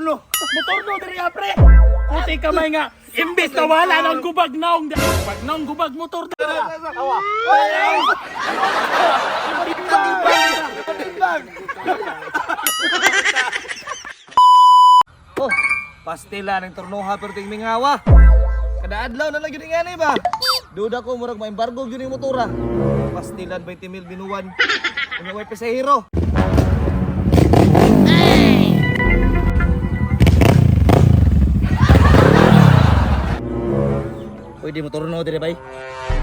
Motor no diri ah, pre. Puti kamay nga. Imbes na wala ng gubag naong. Pag naong gubag motor diri. Oh, pastila ng tornoha pero ting mingawa. Kada adlaw na lang yun nga ba? Duda ko murag maembargo yun yung motora. Pastilan 20 mil binuwan. Unya way pasahero. Pwede mo torno dire bay.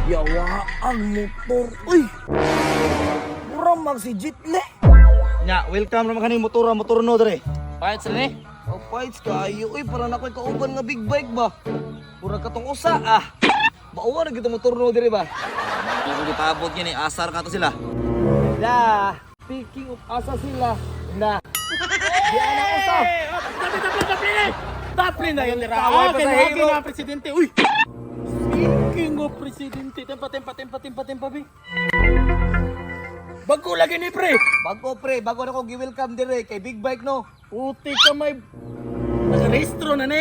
Yawa ang motor. Uy! Mura mag si Jitle. Nya, welcome naman kaning motora motorno dire. Pahit sila ni. Oh, fights kayo. Uy, para na ako'y kauban nga big bike ba? Mura katong usa ah. Bauwa na gito motorno dire ba? Hindi ko gipabot yun eh. Asar ka to sila. Da, speaking of asa sila, na. Di ana usa. Tapli, tapli, tapli! Tapli na yun, dira. Tawag Okay, pa sa okay hero. na, presidente. Uy! Speaking of presidente, tempa, tempa, tempa, tempa, tempa, bi. Bago lagi ni pre. Bago pre, bago na ko gi-welcome dire kay big bike no. Puti kamay. Nakarehistro na ni.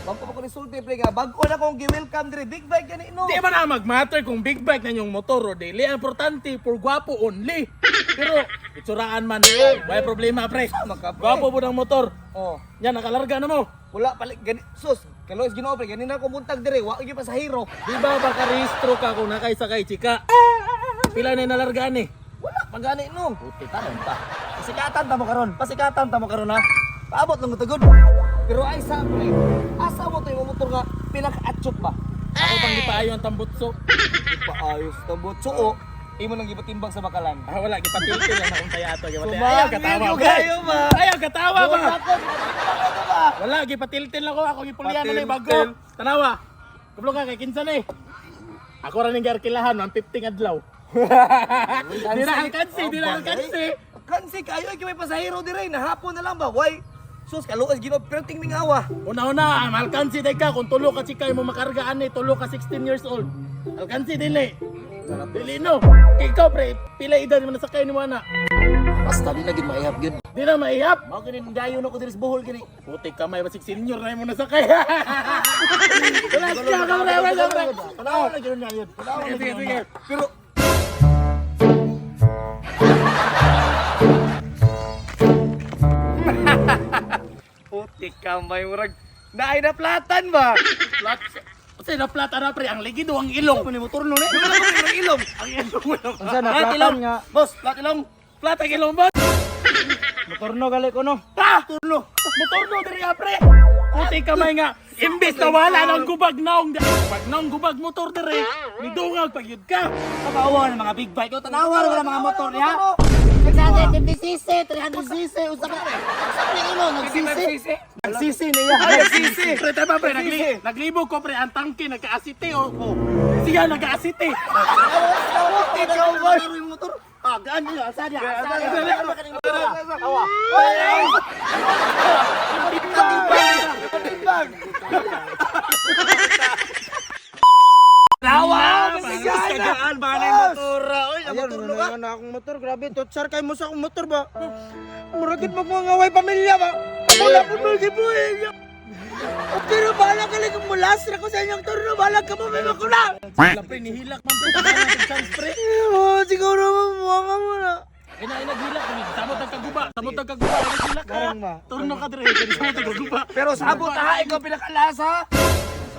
Bago pa ko resulti pre nga, bago na kong gi-welcome dire big bike gani no. Di ba na mag-matter kung big bike na yung motor o dili. Ang importante, for gwapo only. Pero, itsuraan man. May problema, pre. Sama ka, pre. Gwapo po ng motor. Oh, Yan, nakalarga na mo. wala pala gani sus, kalois Ginoo pre, gani na ko buntag dire, wa gyud pasahero. Di ba bakarehistro ka kung nakaisakay, chika? Pila na yung nalargaan eh. Wala pa gani no. Puti tanon pa. Pasikatan ta mo karon, pasikatan ta mo karon ha. Paabot lang ko tagod. Pero ay sa pre, asa mo to imong motor nga pinaka-atchok ba? Ako pang gipaayo ang tambutso. Paayos tambot. So, imo nang gipatimbang sa bakalan. Ah, wala, gipatilti lang akong kaya ato. Gipatilti. Sumangil Ayaw, katawa. ko kayo ba? Ayaw, katawa ba? Doon ako, gipatimbang ako ba? Wala, gipatiltil lang ko. Ako gipulian na ni bago. Patiltil. Tanawa. Kublo ka kay kinsa ni. Ako ra ning giarkilahan 150 adlaw. Di na alkansi, di na alkansi. Kansi kayo ay may pasahero dire, nahapon na lang ba? Why? Sus, kaluwas Ginoo pero ting mingawa. Una-una, ang alkansi day ka kung tulo ka chika mo makargaan ni tulo ka 16 years old. Alkansi dili. Dili no. Kay ikaw pre, pila edad mo nasakay ni mo ana. Basta di na gid maihap yun. Di na maihap. Mao gani dayon ako diri sa Bohol gani. Puti kamay basig senior na mo nasakay. Wala siya ka pre, wala siya pre. Tanawa na gyud na yun. Tanawa na Sige, gyud sige. na. Pero Putik ka may murag naay na platan ba? Plat. Kasi na plata na pre, ang ligido ang ilong. Ano ni motor no ni? Ang ilong. Ang ilong mo na. Unsa na Plat platan ilong. nga? Boss, plat ilong. Plat ang ilong, boss. Motor no gali ko no. Ah! Turno. Motor no diri ah, pre. Puti kamay nga. Imbes na wala ng gubag naong. Pag naong gubag motor diri, nidungag pag yun ka. Tabawa ng mga big bike. O tanawa ra wala mga motor niya. 650cc, 300cc, unsa ka? Unsa ka ning ilo nagsisi? Nagsisi niya. Ay, nagsisi. Pre, tama pre, naglibog ko pre, ang tangke nagkaasite oh. Siya nagkaasite. Putik ka may Yung motor. Ah, gaan niyo, asa niya? Asa niya? Ano ka ning motor? Awa. Tawa, kagaan ba na yung motor? Oy, ang Ayan, motor no ka. na na akong motor. Grabe, totsar kay mo sa akong motor ba? Muragit magmangaway pamilya ba? Wala po mo gibuhin. Pero bahala ka lang kung mulas na ko sa inyong turno. Bahala ka mo, may makula. Sila pre, nihilak man pre, tagalan ng chance pre. Oh, siguro mamuha ka muna. Ina, ina, naghilak. Samot ang kaguba, samot ang kaguba, naghilak ka. Garang ba? Turno ka dire, samot ang kaguba. Pero sabot ha, ikaw pinakalasa.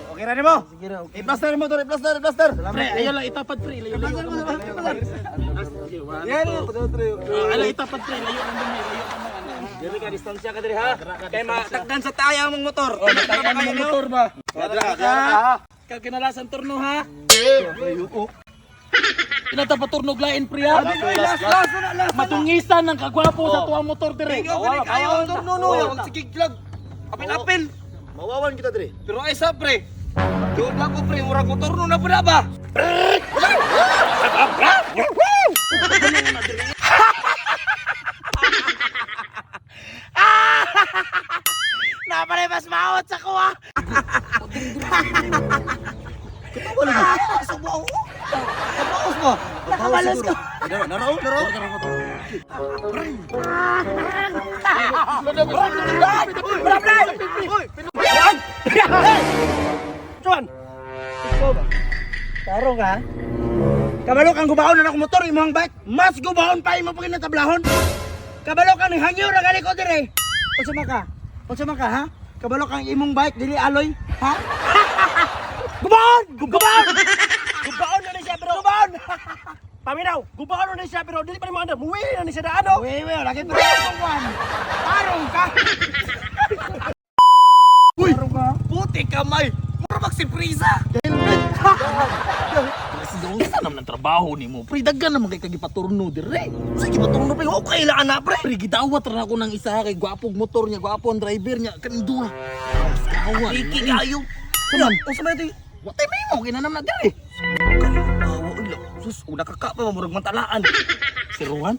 Okay ra nimo? Sige ra, okay. I-plaster mo to, i-plaster, i-plaster. Pre, ayaw lang itapad pre, layo layo. Yan, Ayaw lang itapad pre, layo lang dumi, layo lang dumi. Dili ka distansya ka diri ha. Kay matakdan sa taya among motor. Oh, matayan mo motor ba? Dira ka. Kag kinalasan turno ha. Pinata pa turno glain pre ha. Last last na last. Matungisan ng kagwapo sa tuwang motor dire. Ikaw gani kayo ang turno no, wag sige lag. Apil-apil. Mawawan kita diri. Pero ay sa pre. Doon lang ko pre, murag motor no na pud ba? Napare mas maot sa kuha. Katawa lagi. Sa bao. Kabaos ba? Nakabalos ko. Naro, naro, naro. Chuan! Ikaw ba? Tarong ka? Kabalo kang gubaon na akong motor imong bike. Mas gubaon pa imo pag tablahon. Kabalo kang hangyo ra gali ko dire. Unsa man ka? Unsa man ka ha? Kabalo kang imong bike dili aloy, ha? Gubaon! Gubaon! Gubaon na ni siya pero. Gubaon! Paminaw, gubaon na ni siya pero dili pa ni mo andam. Muwi na ni siya daan oh. Uy, uy, lagi pa kwan. Tarong ka. Uy! Tarong ka. Puti kamay. Mura bag si Prisa. Kasi naman ang trabaho nimo. Pre, daghan naman kay kagipaturno dire. Sige, paturno pre. Okay lang na pre. Pre, gidawat ra ako ng isa kay gwapog motor niya, gwapo ang driver niya. Kaning duha. Kawan. Iki kayo. Saman? Unsa man ito? Watay may mo kinanam na dire. Kalibawa ulo. Sus, una ka ka pa murag mantalaan. Si Ruan?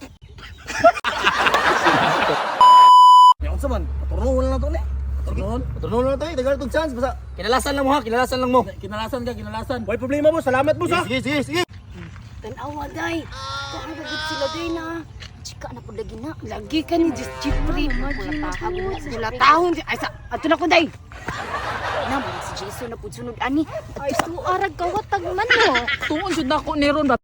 Ya unsa man? Paturno na lang to ni. Paturnoon? Paturno na lang to eh. Daghan tong chance basta kinalasan lang mo ha, kinalasan lang mo. Kinalasan ka, kinalasan. Way problema mo, salamat mo sa. Sige, sige, sige. Tanawa day. Kuan ra gid sila day na. Chika na pud lagi na. Lagi ka ni Jess Jeffrey. Pula tahon. Ay sa ato na ko day. Na man si Jason na pud sunod ani. Ay tuarag kawatag man no. Tuon jud nako ni ron ba.